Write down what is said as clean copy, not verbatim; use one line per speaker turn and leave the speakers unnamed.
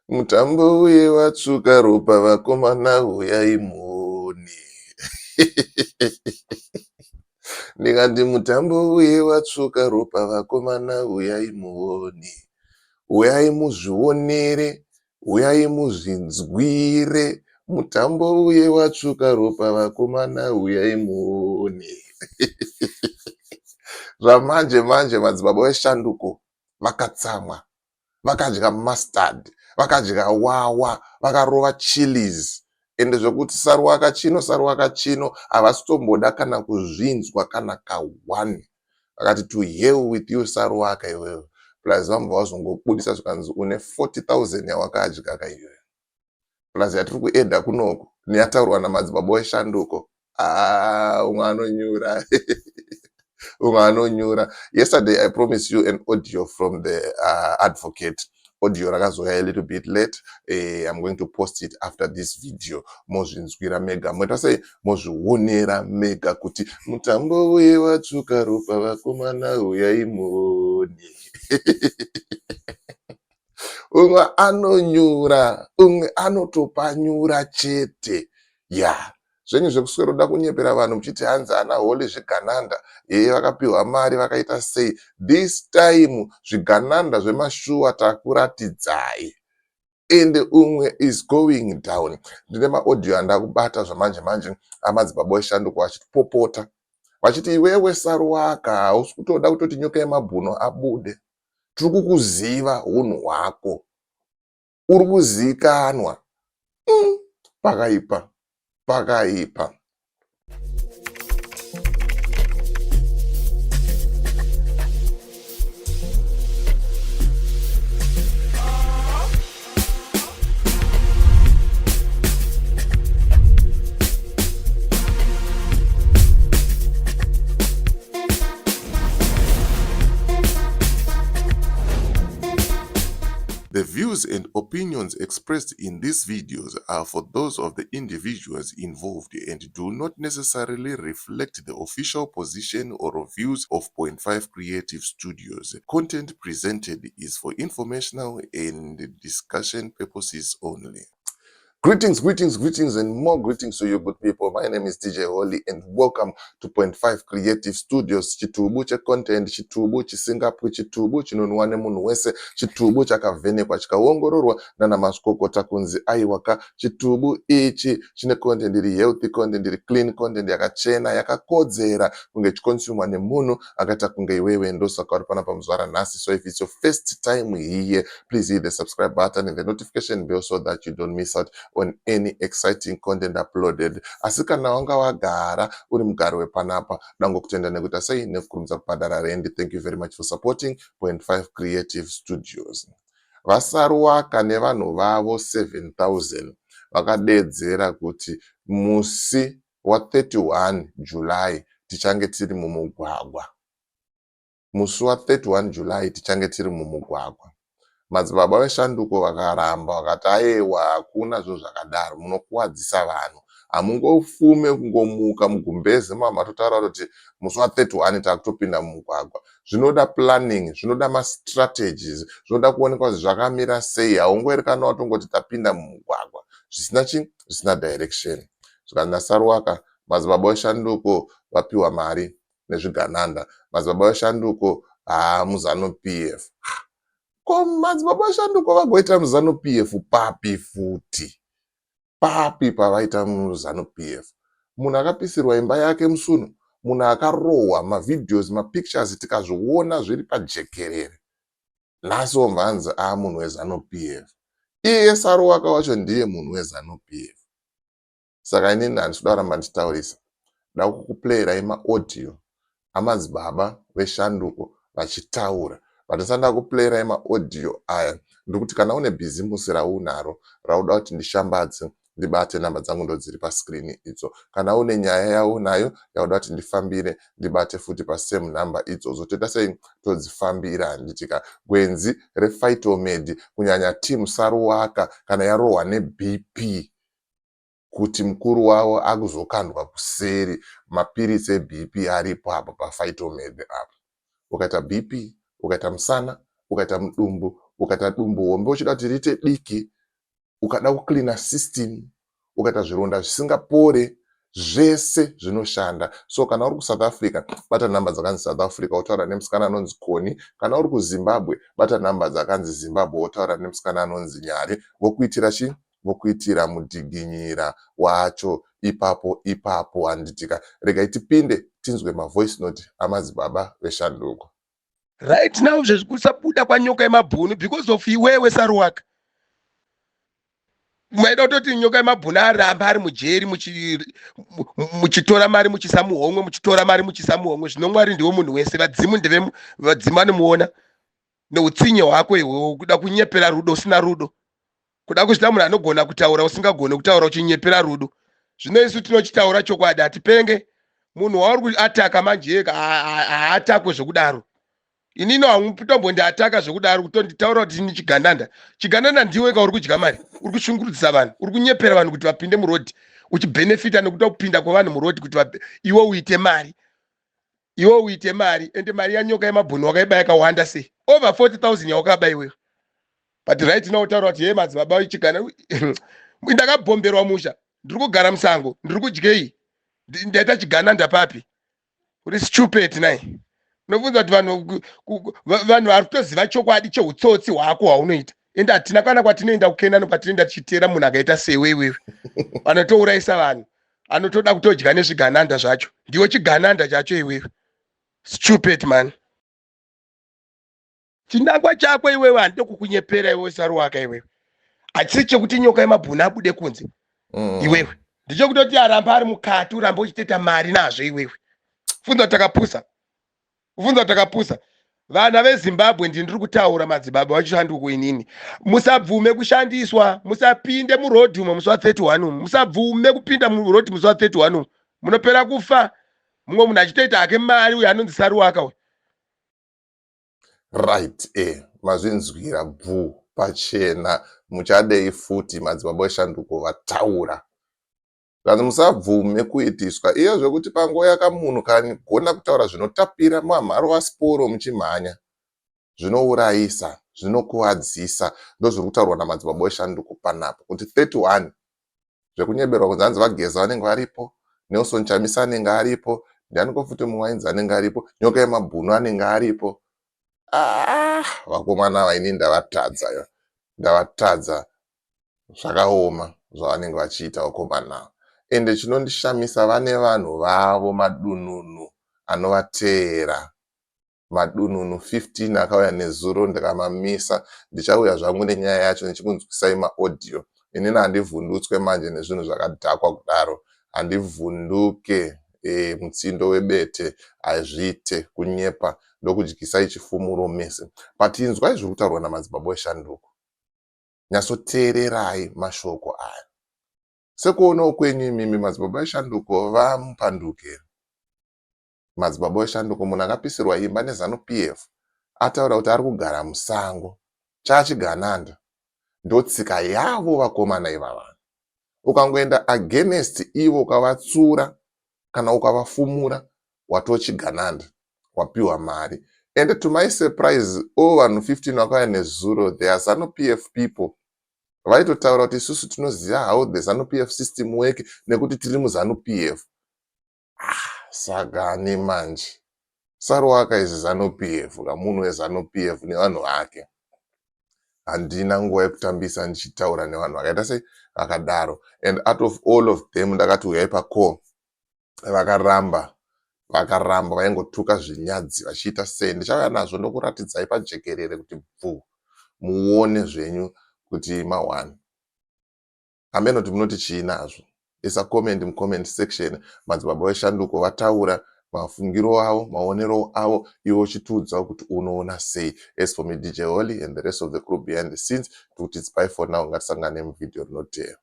Mutambo uye watsvuka ropa vakomana huyai muone. Ndikati mutambo uye watsvuka ropa vakomana huyai muone. Huyai muzvionere, huyai muzvinzwire. Mutambo uye watsvuka ropa vakomana huyai muone. Zvamanje manje madzibaba veshanduko vakatsamwa. Vakadya mustard, vakadya wawa, vakarova chilies ende zvekuti saruwaka chino saruwaka chino havasi kutomboda kana kuzvinzwa kana ka-one. Vakati to hell with you saruwaka iwewe. Plus vambobva vazongobudisa zvikanzi une 40,000 yawakadya ka iwewe. Plus yatiri kuedha kunoku neyataurwa namadzibaba weshanduko. Ah, umwe anonyura. Umwe anonyura. Yesterday I promised you an audio from the advocate. Audio rakazouya a little bit late. I'm going to post it after this video. Mozvinzwira mega. Moita sei? Mozvionera mega kuti mutambo uye watsvuka ropa vakomana huyai muone. Umwe anonyura, umwe anotopanyura chete. Yeah. Zvenyu zvekuswera kuda kunyepera vanhu muchiti hanzi ana Holy zvigananda, hee vakapiwa mari vakaita sei. This time zvigananda zvemashuwa takuratidzai. Ende umwe is going down. Ndine maaudio andakubata zvamanje manje amadzibaba eshanduko vachipopota. Vachiti iwewe Saruwaka hausi kutoda kutoti nyoka yemabhuno abude. Tiri kukuziva hunhu hwako. Uri kuzikanwa. Pakaipa. Pakaipa. The views and opinions expressed in these videos are for those of the individuals involved and do not necessarily reflect the official position or views of Point 5 Creative Studios. Content presented is for informational and discussion purposes only. Greetings, greetings, greetings, and more greetings to you good people. My name is DJ Holly and welcome to Point 5 Creative Studios. Chitubu checontent, chitubu chisingapwi, chitubu chinonwa nemunhu wese, chitubu chakavhenekwa chikaongororwa nana mazvikokota kunzi aiwa ka chitubu ichi chine content iri healthy, content iri clean, content yakachena, yakakodzera kunge ichiconsumwa nemunhu akaita kunge iwewe. Ndosaka uri panapa muzuva ranhasi. So if it's your first time here, please hit the subscribe button and the notification bell so that you don't miss out on any exciting content uploaded. Asi kana wanga wagara uri mugari wepanapa, dangokutenda nekuita sei nekukurumidza kubhadhara rendi. Thank you very much for supporting Point 5 Creative Studios. Vasaruwaka nevanhu vavo 7000 vakadeedzera kuti musi wa 31 July tichange tiri mumugwagwa. Musi wa 31 July tichange tiri mumugwagwa. Madzibaba veshanduko vakaramba vakati ayewa hakuna zvinhu zvakadaro munokuwadzisa vanhu. Hamungofume kungomuka mugumbeze mama totaura kuti musi wa 31 takutopinda mumugwagwa. Zvinoda planning, zvinoda mastrategies, zvinoda kuonekwa kuti zvakamira sei. Haungoerekana watongoti tapinda mumugwagwa zvisina chi zvisina direction. Zvikanzi naSaruwaka madzibaba veshanduko vapiwa mari nezvigananda. Madzibaba veshanduko haa muZanu PF. Ko madzibaba veshanduko vagoita muZanu PF papi futi? Papi pavaita muZanu PF? Munhu akapisirwa imba yake musuno, munhu akarohwa mavideos, mapictures tikazviona zviri pajekerere. Nhasi wobva anzi aa munhu weZanu PF. Iye Saruwaka wacho ndiye munhu weZanu PF. Saka inini handisi kuda kuramba ndichitaurisa. Ndoda kukuplayirai maaudio amadzibaba veshanduko vachitaura. But ndisati ndakuplayirai maaudio aya, ndiri kuti kana une bhizimusi raunaro rauda kuti ndishambadze, ndibate, namba dzangu ndodziri pascreen idzo. Kana une nyaya yaunayo yauda kuti ndifambire, ndibate futi pasame number idzodzo. Toita sei? Todzifambira handiti ka. Gwenzi rePhytomed, kunyanya team Saruwaka kana yarohwa neBP, kuti mukuru wavo akuzokandwa kuseri, mapiritsi eBP aripo apa paPhytomed apa. Ukaita BP, ukaita musana, ukaita mudumbu, ukaita dumbu hombe uchida kuti riite diki, Ukada kucleana system, ukaita zvironda zvisingapore, zvese zvinoshanda. So kana uri kuSouth Africa, bata nhamba dzakanzi South Africa, wotaura nemusikana anonzi Koni. Kana uri kuZimbabwe, bata nhamba dzakanzi Zimbabwe, wotaura nemusikana anonzi Nyari. Vokuitira chii? Vokuitira mudhiginyira wacho ipapo ipapo, handitika? Regai tipinde tinzwe mavoice note amadzibaba veshanduko.
Right now zvezvikusabuda kwanyoka yemabhunu because of iwewe Saruwaka. Maida kutoti Nyoka yemabhunu aramba ari mujeri, muchitora mari muchisa muhomwe, muchitora mari muchisa muhomwe. Zvino Mwari ndiwo munhu wese, vadzimu ndeve vadzimu, anomuona neutsinye hwako iwewe, kuda kunyepera rudo usina rudo, kuda kuzvita munhu anogona kutaura usingagoni kutaura, uchinyepera rudo. Zvino isu tinochitaura chokwadi, hatipenge. Munhu wauri kuataka manje yeka haatakwe zvokudaro. Inini hamutombondiataka zvekudaro, kutonditaura kuti ini chigananda. Chigananda ndiwe ka, uri kudya mari, uri kushungurudzisa vanhu, uri kunyepera vanhu kuti vapinde murodhi, uchibhenefita nekuda kupinda kwevanhu murodhi kuti iwe uite mari, iwe uite mari. Ende mari yaNyoka yemabhunu wakaiba yakawanda sei? Over 40 000 yawakaba iwewe. But right now utaura kuti ye madzibaba chigana, ndakabhomberwa musha, ndiri kugara musango, ndiri kudyei? Ndaita chigananda papi? Uri stupid nai. Unobvunza kuti vanhu vanhu vari kutoziva chokwadi cheutsotsi hwako hwaunoita. Ende hatina kana kwatinoenda kuKenani kwatinoenda tichiteera munhu akaita sewe iwewe, anotourayisa vanhu, anotoda kutodya nezvigananda zvacho. Ndiwe chigananda chacho iwewe, stupid man. Chinangwa chako iwewe, handide kukunyepera iwewe Saruwaka iwewe, hachisi chekuti Nyoka yemabhunu abude kunze. Iwewe ndechekutoti aramba ari mukati, urambe uchitoita mari nazvo iwewe. Funza takapusa, funza takapusa. Vana veZimbabwe, ndiri kutaura madzibaba vachishanduko inini. Musabvume kushandiswa, musapinde murodhi umo musi wa31 umu. Musabvume kupinda murodhi musi wa31 umu, munopera kufa, mumwe munhu achitoita hake mari. Uyo anonzi Saruwaka uyu.
Right, mazvinzwira bvu pachena. Muchadei futi? Madzibaba eshanduko vataura, zvanzi musabvume kuitiswa iyo zvekuti panguva yakamunhu kagona kutaura zvinotapira, mamharova siporo muchimhanya, zvinourayisa, zvinokuvadzisa. Ndozviri kutaurwa namadzibaba eshanduko panapo kuti 31 zvekunyeberwa kunzi hanzi vaGeza vanenge varipo, Nelson Chamisa anenge aripo, ndianiko futi mumwe ainzi anenge aripo, Nyoka yemabhunu anenge aripo. Ah, vakomana vaini ndavatadza yo, ndavatadza. Zvakaoma zvavanenge vachiita vakomana. Ende chinondishamisa, vane vanhu vavo madununu anovateera, madununu 15 akauya nezuro ndikamamisa. Ndichauya zvangu nenyaya yacho ndichikunzwisai maaudio. Inini handivhundutswe manje nezvinhu zvakadhakwa kudaro, handivhunduke. Mutsindo webete hazviite kunyepa, ndokudyisai chifumuro mese. But inzwai zviri kutaurwa namadzibaba eshanduko, nyatsoteererai mashoko aya sekuonawo kwenyu imimi. Madzibaba eshanduko vamupanduke. Madzibaba eshanduko, munhu akapisirwa imba neZANU PF, ataura kuti ari kugara musango, chachigananda. Ndotsika yavo vakomana ivava. Ukangoenda against ivo, ukavatsura kana ukavafumura, watochigananda, wapiwa mari. And to my surprise, all vanhu 15 vakauya nezuro, they are ZANU PF people. Vaitotaura kuti isusu tinoziva how the ZANU PF system work nekuti tiri muZANU PF. Ah, saka nemanje Saruwaka izi ZANU PF kamunhu weZANU PF nevanhu vake. Handina nguva yekutambisa ndichitaura nevanhu vakaita sei, vakadaro. And out of all of them, ndakati uyai pacall, vakaramba, vakaramba, vaingotuka zvinyadzi vachiita sei. Ndichauya nazvo ndokuratidzai pajekerere kuti bvu, muone zvenyu kuti ma1 hameno kuti munoti chii nazvo. Isa comment mucomment section. Madzibaba veshanduko vataura mafungiro avo, maonero avo, iwe uchitiudzawo kuti unoona sei. As for me, DJ Holly, and the rest of the crew behind the scenes, tikuti it's bye for now. Ngatisangane muvhidhiyo rinoteera.